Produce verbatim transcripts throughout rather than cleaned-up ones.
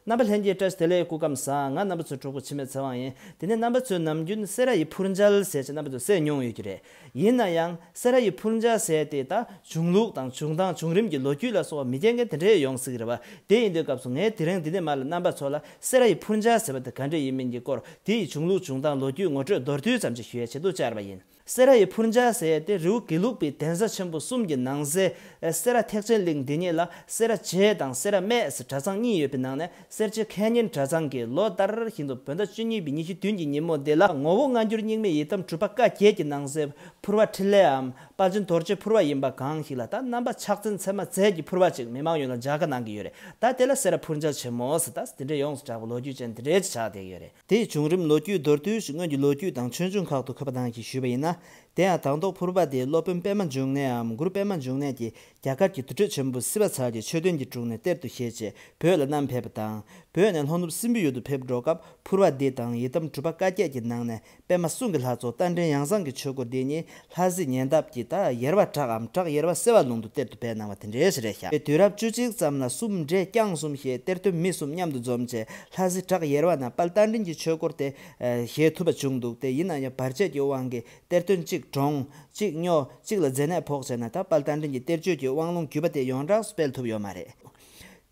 རྣམ་པ་ལྷན་རྒྱས་བཀྲ་ཤིས་བདེ་ལེགས། སྐུ་ཁམས་བཟང་། ང་རྣམ་པ་ཚོའི་གྲོགས་པོ་འཆི་མེད་ཚེ་དབང་ཡིན། དེ་ནས་རྣམ་པ་ཚོས་ནམ་རྒྱུན་སེ་ར་ཡི་ཕུར་མཇལ་ཟེར་ཅིག་རྣམ་པ་ཚོས་གསན་མྱོང་ཡོད་ཀྱི་རེད། ཡིན་ན་ཡང་སེ་ར་ཡི་ཕུར་མཇལ་ཟེར་དེ་ད་བྱུང་ལུགས་དང་བྱུང་སྟངས། བྱུང་རིམ་གྱི་ལོ་རྒྱུས་ལ་སོགས་པ་མི་མཁྱེན་མཁན་དེ་འདྲས་ཡོང་སྲིད་ཀྱི་རེད་པ། དེ་ཡིན་དུས་སྐབས་སུ་ངས་དེ་རིང་འདི་ནས་མར་ལ་རྣམ་པ་ཚོ་ལ་སེ་ར་ཡི་ཕུར་མཇལ་ཟེར་བ་དེ་ག་འདྲས་ཡིན་མིན་གྱི་སྐོར། དེ་ཡི་བྱུང་ལུགས་བྱུང་སྟངས། ལོ་རྒྱུས་ངོ་སྤྲོད་མདོར་བསྡུས་ཙམ་ཅིག་ཞུ་ཡ་ཆེད་དུ་བཅར་བ་ཡིན། སེ་ར་ཡི་ཕུར་མཇལ་ཟེར་ཡ་དེ་རི་བོ་དགེ་ལུགས་པའི་གདན་ས་ཆེན་པོ་གསུམ་གྱི་ནང་གསེས་སེ་ར་ཐེག་ཆེན་གླིང་འདི་ཉིད་ལ་སེ་ར་བྱེས་དང་སེ་ར་སྨད་ཟེར་གྲྭ་ཚང་གཉིས་ཡོད་པའི་ནང་ནས་སེར་བྱེས་མཁས་སྙན་གྲྭ་ཚང་གིས་ལོ་ལྟར་བཞིན་དུ་བོད་ཟླ་བཅུ་གཉིས་པའི་ཉི་ཤུ་བདུན་གྱི་ཉིན་མོ་འདི་ལ་ངོ་བོ་སྔ་འགྱུར་རྙིང་མའི་ཡི་དམ་གྲུབ་པ་བཀའ་བརྒྱད་ཀྱི་ནང་གསེས་ཕུར་པ་འཕྲིན་ལས་འམ་དཔལ་ཆེན་རྡོ་རྗེ་ཕུར་པ་ཡིན་པ་གང་ཞིག་ལ་ད་རྣམ་པ་ཕྱག་མཚན་ཚད་མ་རྫས་ཀྱི་ཕུར་པ་ཅིག་མི་མང་ཡོངས་ལ་མཇལ་ཁ་གནང་གི་ཡོད་རེད། ད་དེ་ལ་སེ་ར་ཕུར་མཇལ་ཆེན་མོ་ཟེར། ད་དེ་འདྲའི་ཡོངས་སུ་གྲགས་པའི་ལོ་རྒྱུས་ཅན་དེ་འདྲའི་ཅིག་ཆགས་བསྡད་ཡོད་རེད། དེའི་བྱུང་རིམ་ལོ་རྒྱུས་མདོར་བསྡུས་ཤིག་སྔོན་གྱི་ལོ་རྒྱུས་དང་ཆོས་འབྱུང་ཁག་ཏུ་འཁོད་པ་ནང་བཞིན་ཞུས་པ་ཡིན་ན། དེ་ཡང་དང་ཐོག་ཕུར་པ་དེ་སློབ་དཔོན་པད་མ་འབྱུང་གནས་འམ་གུ་རུ་པད་མ་འབྱུང་གནས་ཀྱིས་རྒྱ་གར་གྱི་དུར་ཁྲོད་ཆེན་པོ་སི་བ་ཚལ་གྱི་མཆོད་རྟེན་གྱི་དྲུང་ནས་གཏེར་དུ་བཞེས་རྗེས་བོད་ལ་བསྣམས་ཕེབས་པ་དང་། བོད་ནས་ལྷོ་ནུབ་སྲིན་པོའི་ཡུལ་དུ་ཕེབས་འགྲོ་སྐབས་ཕུར་པ་འདི་དང་ཡི་དམ་གྲུབ་པ་བཀའ་བརྒྱད་ཀྱི་ནང་ནས་པད་མ་གསུང་གི་ལྷ་ཚོགས་རྟ་མགྲིན་ཡང་གསང་གི་ཆོས་སྐོར་འདི་ཉིད་ལྷ་གཟིགས་ཉེ་འདབས་ཀྱི་ད་ཡེར་པ་བྲག་འམ་བྲག་ཡེར་པ་སེ་བ་ལུང་དུ་གཏེར་དུ་སྦས་གནང་བ་དེ་འདྲའི་ཞིག་རེད་ཤག་དུས་རབས་བཅུ་གཅིག་ཙམ་ལ་སུམ་འབྲས་རྐྱང་གསུམ་ཞེས་གཏེར་སྟོན་མི་གསུམ་མཉམ་དུ་འཛོམས་རྗེས་ལྷ་གཟིགས་བྲག་ཡེར་པ་ན་དཔལ་རྟ་མགྲིན་གྱི་ཆོས་སྐོར་དེ་ཨ་བཞེས་ཐུབ་པ་བྱུང་འདུག་སྟེ། ཡིན་ན་ཡང་བར་ཆད་ཀྱི་དབང་གིས་གཏེར་སྟོན་གཅིག་གྲོངས། གཅིག་སྨྱོ། གཅིག་ལ་མཛེ་ནད་ཕོག་བྱས་ན་ད་དཔལ་རྟ་མགྲིན་གྱི་གཏེར་ཆོས་ཀྱི་དབང་ལུང་བརྒྱུད་པ་དེ་ཡོངས་གྲགས་སུ་སྤེལ་ཐུབ་ཡོད་མ་རེད།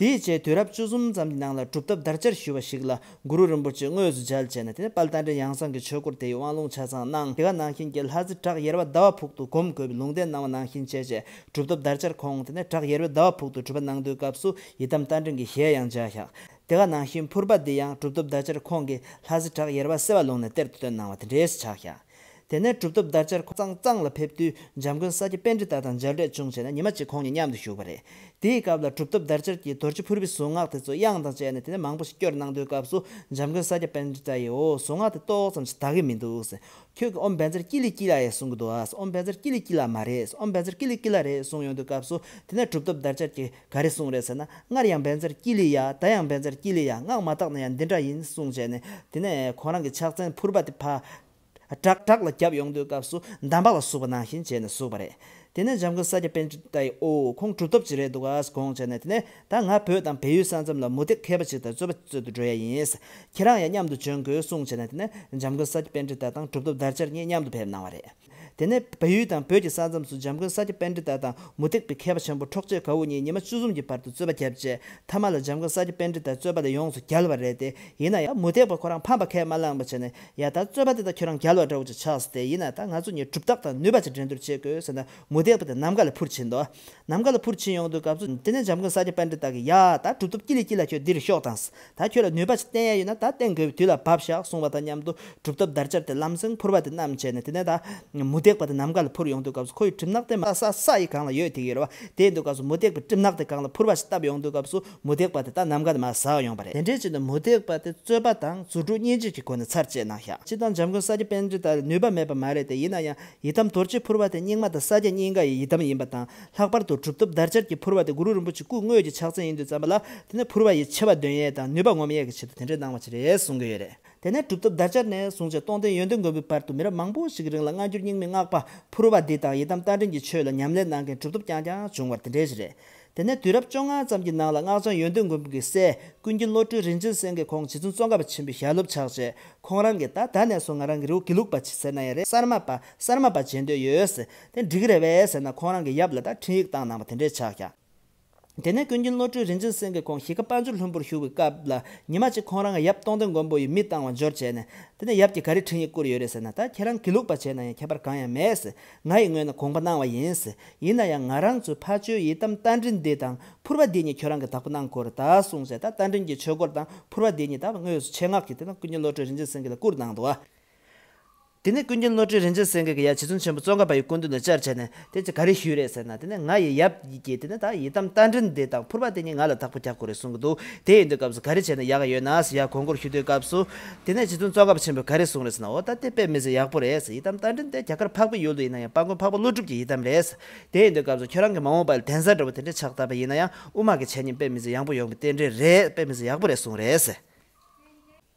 དེའི་རྗེས་དུས་རབས་བཅུ་གསུམ་ཙམ་གྱི་ནང་ལ་གྲུབ་ཐོབ་དར་འཕྱར་ཞུ་བ་ཞིག་ལ་གུ་རུ་རིན་པོ་ཆེ་དངོས་སུ་མཇལ་བྱས་ནས་དེ་ནས་དཔལ་རྟ་མགྲིན་ཡང་གསང་གི་ཆོས་སྐོར་དེའི་དབང་ལུང་ཆ་ཚང་གནང་། དེ་ག་ནང་བཞིན་གྱི་ལྷ་རྩེ་བྲག་ཡེར་པ་ཟླ་བ་ཕུག་ཏུ་སྒོམ་དགོས་པའི་ལུང་བསྟན་གནང་བ་ནང་བཞིན་བྱས་རྗེས་གྲུབ་ཐོབ་དར་འཕྱར་ཁོང་དེ་ནས་བྲག་ཡེར་པ་ཟླ་བ་ཕུག་ཏུ་སྒྲུབ་པ་གནང་དུས་སྐབས་སུ་ཡི་དམ་རྟ་མགྲིན་གྱི་ཞལ་ཡང་མཇལ་ཤག་དེ་ག་ནང་བཞིན་ཕུར་པ་འདི་ཡང་གྲུབ་ཐོབ་དར་འཕྱར་ཁོང་གིས་ལྷ་རྩེ་བྲག་ཡེར་པ་སེ་བ་ལུང་ནས་གཏེར་དུ་བཏོན་གནང་བ་དེ་འདྲའི་ཆགས་ཤག་དེ་ནས་གྲུབ་ཐོབ་དར་འཕྱར་ཁོང་གཙང་གཙང་ལ་ཕེབས་དུས་འཇམ་མགོན་ས་སྐྱ་པཎྜི་ཏ་དང་མཇལ་འཕྲད་བྱུང་བྱས་ནས་ཉི་མ་གཅིག་ཁོང་གཉིས་མཉམ་དུ་བཞུགས་པ་རེད། དེའི་སྐབས་ལ་གྲུབ་ཐོབ་དར་འཕྱར་གྱིས་རྡོ་རྗེ་ཕུར་པའི་གཟུངས་སྔགས་དེ་ཚོ་དབྱངས་དང་བཅས་ནས་དེ་ནས་མང་པོ་ཞིག་སྐྱོར་གནང་དུས་སྐབས་སུ་འཇམ་མགོན་ས་སྐྱ་པཎྜི་ཏ་ཡིས་འོ་གཟུངས་སྔགས་དེ་ཏོག་ཙམ་ཞིག་དག་གི་མི་འདུག་ཟེར། ཁྱོད་ཀྱིས་ཨོཾ་བཛྲ་ཀི་ལི་ཀི་ལ་ཡེ་གསུང་གི་འདུག་ཨ། ཨོཾ་བཛྲ་ཀི་ལི་ཀི་ལ་མ་རེད། ཨོཾ་བཛྲ་ཀི་ལི་ཀི་ལ་རེད་གསུང་ཡོང་དུས་སྐབས་སུ་དེ་ནས་གྲུབ་ཐོབ་དར་འཕྱར་གྱིས་ག་རེ་གསུངས་རེད་ཟེར་ན། སྔར་ཡང་བཛྲ་ཀི་ལི་ཡ། ད་ཡང་བཛྲ་ཀི་ལི་ཡ། སྔགས་མ་བཏགས་ན་ཡང་འདི་འདྲ་ཡིན་གསུངས་བྱས་ནས་དེ་ནས་ཁོང་རང་གི་ཕྱག་མཚན་ཕུར་པ་དེ་ཕར་བྲག་བྲག་ལ་བརྒྱབ་ཡོང་དུས་སྐབས་སུ་འདམ་བག་ལ་ཟུག་པ་ནང་བཞིན་བྱས་ནས་ཟུག་པ་རེད། དེ་ནས་འཇམ་མགོན་ས་སྐྱ་པཎྜི་ཏ་ཡིས་ཨོ་ཁོང་གྲུབ་ཐོབ་ཅིག་རེད་འདུག་ཨ་དགོངས་བྱས་ནས་དེ་ནས་ད་ང་བོད་དང་བལ་ཡུལ་ས་མཚམས་ལ་མུ་སྟེགས་མཁས་པ་ཅིག་དང་རྩོད་པ་རྩོད་དུ་འགྲོ་ཡ་ཡིན། ཁྱེད་རང་ཡང་མཉམ་དུ་བྱོན་དགོས་གསུངས་བྱས་ནས་དེ་ནས་འཇམ་མགོན་ས་སྐྱ་པཎྜི་ཏ་དང་གྲུབ་ཐོབ་དར་འཕྱར་གཉིས་མཉམ་དུ་ཕེབས་གནང་བ་རེད། དེ་ནས་བལ་ཡུལ་དང་བོད་ཀྱི་ས་མཚམས་སུ་འཇམ་མགོན་ས་སྐྱ་པཎྜི་ཏ་དང་མུ་སྟེགས་པའི་མཁས་པ་ཆེན་པོ་འཕྲོག་བྱེད་དགའ་བོ་གཉིས་ཉི་མ་བཅུ་གསུམ་གྱི་བར་དུ་རྩོད་པ་བརྒྱབ་རྗེས་མཐའ་མ་ལ་འཇམ་མགོན་ས་སྐྱ་པཎྜི་ཏ་རྩོད་པ་ལས་ཡོངས་སུ་བརྒྱལ་བ་རེད་དེ། ཡིན་ན་ཡང་མུ་སྟེགས་པ་ཁོ་རང་ཕམ་པ་ཁས་མ་བླངས་པ་བྱས་ནས་ཡ་ད་རྩོད་པ་དེ་ད་ཁྱོད་རང་བརྒྱལ་བ་འདྲ་བོ་ཅིག་ཆགས་སོང་སྟེ། ཡིན་ན་ད་ང་ཚོ་གཉིས་གྲུབ་རྟགས་དང་ནུས་པ་ཅིག་འགྲན་བསྡུར་བྱེད་དགོས་ཟེར་ན་མུ་སྟེགས་པ་དེ་ནམ་མཁའ་ལ་འཕུར་ཕྱིན་འདུག་ནམ་མཁའ་ལ་འཕུར་ཕྱིན་ཡོང་དུས་སྐབས་སུ་དེ་ནས་འཇམ་མགོན་ས་སྐྱ་པཎྜི་ཏ་གིས་ཡ་ད་གྲུབ་ཐོབ་ཀི་ལི་ཀི་ལ་ཁྱོད་འདིར་ཤོག་དང་། ད་ཁྱོད་ལ་ནུས་པ་ཅིག་བསྟན་ཡ་ཡོད་ན་ད་བསྟན་དགོས་པའི་དུས་ལ་བབ་ཤག་གསུངས་པ་དང་མཉམ་དུ་གྲུབ་ཐོབ་དར་འཕྱར་དེ་ལམ་སེང་ཕུར་པ་དེ་བསྣམས་བྱས་ནས་དེ་ནས་ད་མུ་སྟེགས་པ་དེ་ནམ་མཁའ་ལ་འཕུར་ཡོང་དུས་སྐབས་སུ་ཁོ་ཡི་གྲིབ་ནག་དེ་མ་ས་ས་ཡི་སྒང་ལ་ཡོད་དེ་ཡོད་རེད་བ། དེ་ཡིན་དུས་སྐབས་སུ་མུ་སྟེགས་པའི་གྲིབ་ནག་དེ་སྒང་ལ་ཕུར་པ་ཞིག་བཏབ་ཡོང་དུས་སྐབས་སུ་མུ་སྟེགས་པ་དེ་ད་ནམ་མཁའ་དེ་མར་ཟག་ཡོང་བ་རེད། དེ་འདྲའི་ཆེད་དུ་མུ་སྟེགས་པ་དེ་རྩོད་པ་དང་རྫུ་འཕྲུལ་གཉིས་ཆར་གྱི་སྒོ་ནས་ཚར་བཅད་གནང་ཤག་སྤྱིར་བཏང་འཇམ་མགོན་ས་སྐྱ་པཎྜི་ཏ་ལ་ནུས་པ་མེད་པ་མ་རེད་དེ། ཡིན་ན་ཡང་ཡི་དམ་རྡོ་རྗེ་ཕུར་པ་དེ་རྙིང་མ་དང་ས་སྐྱ་གཉིས་ཀ་ཡི་ཡི་དམ་ཡིན་པ་དང་། ལྷག་པར་དུ་གྲུབ་ཐོབ་དར་འཕྱར་གྱི་ཕུར་པ་དེ་གུ་རུ་རིན་པོ་ཆེ་སྐུ་དངོས་ཀྱི་ཕྱག་མཚན་ཡིན་དུས་ཙམ་པ་ལ་དེ་ནས་ཕུར་པ་ཡི་ཆེ་བ་འདོན་ཡས་དང་ནུས་པ་ངོམ་ཡས་ཀྱི་ཆེད་དུ་དེ་འདྲའི་གནང་བ་ཅིག་རེད་གསུང་གི་ཡོད་རེད། དེ་ནས་གྲུབ་ཐོབ་དར་འཕྱར་ནས་བཟུང་བྱས་སྟོང་ཐུན་ཡོན་ཏན་མགོན་པོའི་བར་དུ་མི་རབས་མང་པོ་ཞིག་གི་རིང་ལ་སྔ་འགྱུར་རྙིང་མའི་སྔགས་པ་ཕུར་པ་འདི་དང་ཡི་དམ་རྟ་མགྲིན་གྱི་ཆོས་ལ་ཉམས་ལེན་གནང་མཁན་གྲུབ་ཐོབ་རྐྱང་རྐྱང་བྱུང་བ་དེ་འདྲ་ཞིག་རེད། དེ་ནས་དུས་རབས་བཅོ་ལྔ་ཙམ་གྱི་ནང་ལ་སྔགས་འཆང་ཡོན་ཏན་མགོན་པོ་གི་སྲས་ཀུན་མཁྱེན་བློ་གྲོས་རིན་ཆེན་སེང་གེ་ཁོང་རྗེ་བཙུན་ཙོང་ཁ་པ་ཆེན་པོའི་ཞལ་སློབ་ཆགས་རྗེས་ཁོང་རང་གིས་ད་ད་ནས་བཟུང་ང་རང་གི་རི་བོ་དགེ་ལུགས་པ་ཅིག་ཟེར་ན་ཡང་རེད། གསར་མ་པ་གསར་མ་པ་བྱེད་འདོད་ཡོད་ཟེར། དེ་འགྲིག་གི་རེད་པས་ཟེར་ན་ཁོང་རང་གི་ཡབ་ལ་ད་འཕྲིན་ཡིག་བཏང་གནང་བ་དེ་འདྲས་ཆགས་ཀྱང་། དེ་ནས་ཀུན་མཁྱེན་བློ་གྲོས་རིན་ཆེན་སེང་གེ་ཁོང་གཞིས་ཀ་དཔལ་འབྱོར་ལྷུན་པོར་བཞུགས་པའི་སྐབས་ལ་ཉི་མ་གཅིག་ཁོང་རང་གི་ཡབ་སྟོང་ཐུན་མགོན་པོ་ཡི་མི་བཏང་བ་འབྱོར་བྱས་ནས། དེ་ནས་ཡབ་ཀྱིས་ག་རེ་འཕྲིན་ཡིག་བསྐུར་ཡོད་རེད་ཟེར་ན། ད་ཁྱེད་རང་དགེ་ལུགས་པ་བྱས་ན་ཡང་ཁྱད་པར་གང་ཡང་མེད་ཟེར། ང་ཡི་ངོས་ནས་དགོངས་པ་གནང་བ་ཡིན་ཟེར། ཡིན་ན་ཡང་ང་རང་ཚོའི་ཕ་ཇོའི་ཡི་དམ་རྟ་མགྲིན་འདི་དང་ཕུར་པ་འདི་གཉིས་ཁྱོད་རང་གིས་བདག་པོ་གནང་དགོས་རེད་ད་གསུངས་བྱས། ད་རྟ་མགྲིན་གྱི་ཆོས་སྐོར་དང་ཕུར་པ་འདི་གཉིས་ད་དངོས་སུ་ཆེད་མངགས་ཀྱིས་དེ་ནས་ཀུན་མཁྱེན་བློ་གྲོས་རིན་ཆེན་སེང་གེ་ལ་བསྐུར་གནང་འདུག་བ། དེ་ནས་ཀུན་མཁྱེན་བློ་གྲོས་རིན་ཆེན་སེང་གེ་གིས་ཡ་རྗེ་བཙུན་ཆེན་པོ་ཙོང་ཁ་པ་ཡི་སྐུ་མདུན་ལ་བཅར་བྱས་ནས་དེ་ཚེ་ག་རེ་ཞུས་རེད་ཟེར་ན། དེ་ནས་ང་ཡི་ཡབ་ཀྱིས་དེ་ནས་ད་ཡི་དམ་རྟ་མགྲིན་འདི་དང་ཕུར་པ་དེ་གཉིས་ང་ལ་བདག་པོ་རྒྱག་དགོས་རེད་གསུང་གི་འདུག་དེ་ཡིན་དུས་སྐབས་སུ་ག་རེ་བྱས་ན་ཡག་ག་ཡོད་ན་ཟེར་ཡ་དགོངས་སྐོར་ཞུ་དུས་སྐབས་སུ། དེ་ནས་རྗེ་བཙུན་ཙོང་ཁ་པ་ཆེན་པོས་ག་རེ་གསུངས་རེད་ཟེར་ན། འོ་ད་དེ་དཔེ་མི་སྲིད་ཡག་པོ་རེད་ཟེར། ཡི་དམ་རྟ་མགྲིན་དེ་རྒྱ་གར་འཕགས་པའི་ཡུལ་དུ་ཡིན་ན་ཡང་དཔལ་མགོན་འཕགས་པ་ཀླུ་སྒྲུབ་ཀྱི་ཡི་དམ་རེད་ཟེར། དེ་ཡིན་དུས་སྐབས་སུ་ཁྱོད་རང་གི་མ་འོངས་པ་ལ་གདན་ས་འདྲ་བོ་དེ་འདྲ་ཆགས་ཐུབ་པ་ཡིན་ན་ཡང་དབུ་མ་གི་འཆད་ཉན་དཔེ་མི་སྲིད་ཡག་པོ་ཡོང་གི་རྟེན་འབྲེལ་རེད། དཔེ་མི་སྲིད་ཡག་པོ་རེད་གསུངས་རེད་ཟེར།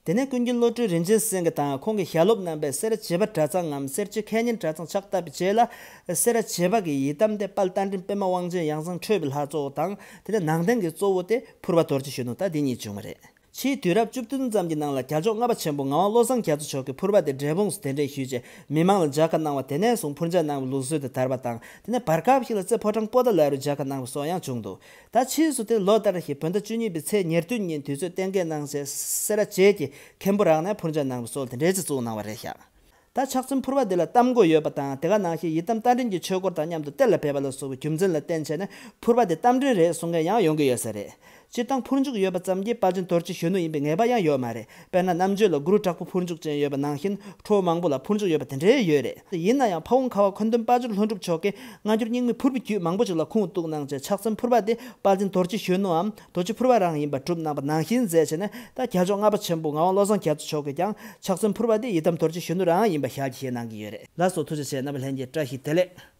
དེ་ནས་ཀུན་མཁྱེན་བློ་གྲོས་རིན་ཆེན་སེང་གེ་དང་ཁོང་གི་ཞལ་སློབ་རྣམ་པས་སེ་ར་བྱེས་པ་གྲྭ་ཚང་ངམ་སེར་བྱེས་མཁས་སྙན་གྲྭ་ཚང་ཕྱག་བཏབ་པའི་རྗེས་ལ། སེ་ར་བྱེས་པ་གི་ཡི་དམ་དེ་དཔལ་རྟ་མགྲིན་པདྨ་དབང་ཆེན་ཡང་གསང་ཁྲོས་པའི་ལྷ་ཚོགས་དང་། དེ་ནས་ནང་རྟེན་གྱི་གཙོ་བོ་དེ་ཕུར་པ་རྡོ་རྗེ་གཞོན་ནུ་ད་འདི་གཉིས་བྱུང་བ་རེད། ཕྱིའི་དུས་རབས་བཅུ་བདུན་ཙམ་གྱི་ནང་ལ་རྒྱལ་མཆོག་ལྔ་པ་ཆེན་པོ་ངག་དབང་བློ་བཟང་རྒྱ་མཚོ་མཆོག་གིས་ཕུར་པ་དེ་འབྲས་སྤུངས་སུ་གདན་འདྲེན་ཞུས་རྗེས་མི་མང་ལ་མཇལ་ཁ་གནང་བ་དེ་ནས་བཟུང་འཕུར་མཇལ་གནང་བའི་ལུགས་སྲོལ་དེ་དར་བ་དང་། དེ་ནས་བར་སྐབས་ཤིག་ལ་རྩེ་ཕོ་བྲང་པོ་ཏཱ་ལ་རུ་མཇལ་ཁ་གནང་བའི་སྲོལ་ཡང་བྱུང་འདུག་ད་ཕྱིས་སུ་དེ་ལོ་ལྟར་བཞིན་བོད་ཟླ་བཅུ་གཉིས་པའི་ཚེས་ཉེར་བདུན་ཉིན་དུས་ཚོད་གཏན་འཁེལ་གནང་རྗེས་སེ་ར་བྱེས་ཀྱི་མཁན་པོ་རང་ནས་འཕུར་མཇལ་གནང་བའི་སྲོལ་དེ་འདྲའི་ཅིག་བཙུགས་གནང་བ་རེད་ཤག་ད་ཕྱག་མཚན་ཕུར་པ་འདི་ལ་གཏམ་དགོས་ཡོད་པ་དང་། དེ་ག་ནང་བཞིན་ཡི་དམ་རྟ་མགྲིན་གྱི་ཆོས་སྐོར་དང་མཉམ་དུ་གཏེར་ལ་སྦས་པ་ལ་སོགས་པའི་རྒྱུ་མཚན་ལ་བརྟེན་བྱས་ནས་ཕུར་པ་འདི་རྟ་མགྲིན་རེད་གསུང་མཁན་ཡང་ཡོང་གི་ཡོད་ས་རེད། སྤྱིར་བཏང་ཕུར་མཇུག་ཡོད་པ་ཙམ་གྱིས་དཔལ་ཆེན་རྡོ་རྗེ་གཞོན་ནུ་ཡིན་པའི་ངེས་པ་ཡང་ཡོད་མ་རེད། དཔེར་ན་རྣམ་དཔྱོད་ལ་གུ་རུ་དྲག་པོ་ཕུར་མཇུག་ཅན་ཡོད་པ་ནང་བཞིན་ཁྲོ་བོ་མང་པོ་ལ་ཕུར་མཇུག་ཡོད་པ་དེ་འདྲའི་ཡོད་རེད། ཡིན་ན་ཡང་ཕ་བོང་ཁ་བ་འཁོན་སྟོན་དཔལ་འབྱོར་ལྷུན་གྲུབ་མཆོག་གིས་སྔ་འགྱུར་རྙིང་མའི་ཕུར་པའི་རྒྱུད་མང་པོ་ཅིག་ལ་ཁུངས་གཏུགས་གནང་བྱས་ཕྱག་མཚན་ཕུར་པ་དེ་དཔལ་ཆེན་རྡོ་རྗེ་གཞོན་ནུའམ་རྡོ་རྗེ་ཕུར་པ་རང་ཡིན་པ་སྒྲུབ་གནང་པ་ནང་བཞིན་མཛད་བྱས་ནས། ད་རྒྱལ་མཆོག་ལྔ་པ་ཆེན་པོ་ངག་དབང་བློ་བཟང་རྒྱ་མཚོ་མཆོག་གིས་ཀྱང་ཕྱག་མཚན་ཕུར་པ་དེ་ཡི་དམ་རྡོ་རྗེ་གཞོན་ནུ་རང་ཡིན་པ་ཞལ་གྱིས་བཞེས་གནང་གི་ཡོད་རེད། ལགས་སོ། ཐུགས་རྗེ་ཆེ། རྣམ་པ་ལྷན་རྒྱས་བཀྲ་ཤིས་བདེ་ལེགས།